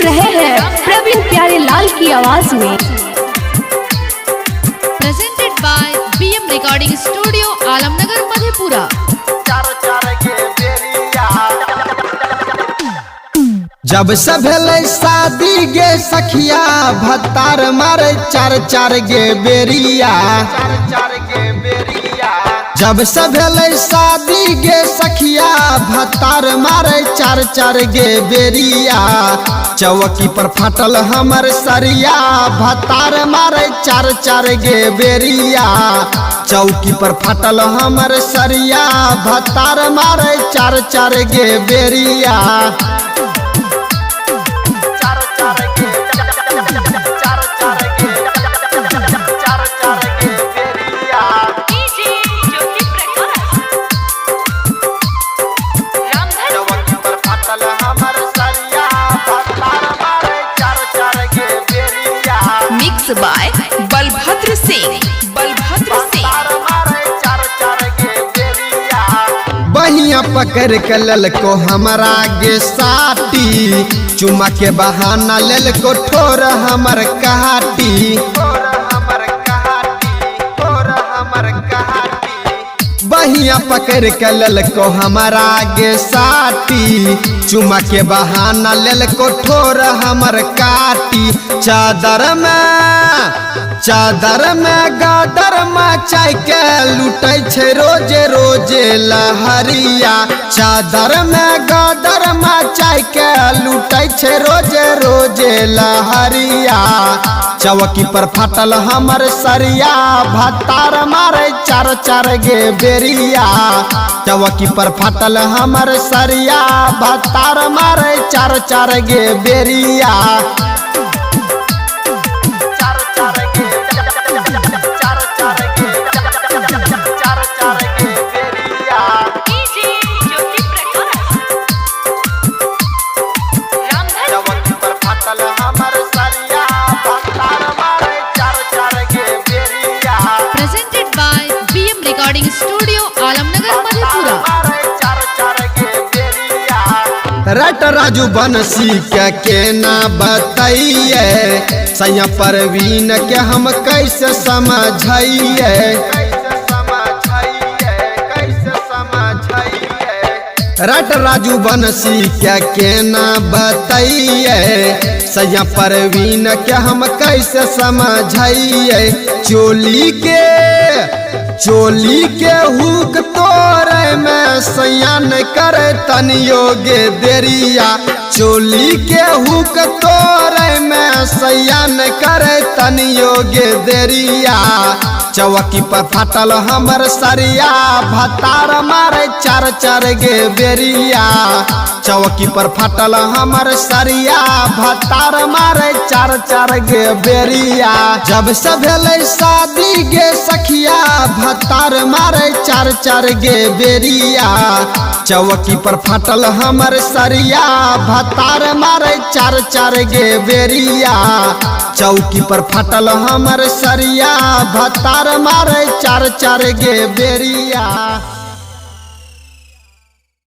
रहे हैं प्रवीण प्यारे लाल की आवाज में। Presented by BM Recording Studio, Alamnagar, Madhepura. जब से भेलै शादी गे सखिया, भत्तार मारे चार चार गे बेरिया। जब से भेलै शादी गे सखिया, भत्तार मारे चार चार गे बेरिया। चौकी पर फाटल हमर सरिया, भत्तार मारे चार चार गे बेरिया। चौकी पर फाटल हमर सरिया, भत्तार मारे चार चार गे बेरिया। Mix by Balbhadra Singh. Balbhadra Singh. बहिया पकड़ के ललको हमरा गे साटी, चुमा के बहाना ललको ठोर हमर कहाटी। बहिया पकड़ के ललको हमरा गे साटी, चुमा के बहाना ललको ठोर हमर काटी। चादर में चादर में गादर मचाई के लूटै छै रोजे रोजे लहरिया। चादर में गादर मचाई के लूटै छै रोजे रोजे लहरिया। चौकी पर फाटल हमर सरिया, भत्तार मारे चार चार गे बेरिया। चौकी पर फाटल हमर सरिया, भत्तार मारे चार चार गे बेरिया। Presented by BM Recording Studio, Alamnagar, Madhepura. रट राजू बनसी के केना बताइए, सैया परवीन के हम कैसे समझाइए। रट राजू बनसी के केना बताइए, सैया परवीन के हम कैसे समझाइए। चोली के चोली के हुक तोरे में सैया न करे तनियो गे देरिया। चोली के हुक तोरे में सैया न करे तनियो गे देरिया। चौकी पर फाटल हमर सरिया, भत्तार मारे चार चार गे बेरिया। चौकी पर फाटल हमर सरिया, भत्तार मारे चार चार गे बेरिया। जब से भेलै शादी गे सखिया, भत्तार मारे चार चार गे बेरिया। चौकी पर फाटल हमर सरिया, भत्तार मारे चार चार गे बेरिया। चौकी पर फाटल हमर सरिया, भत्तार मारे चार चार गे बेरिया।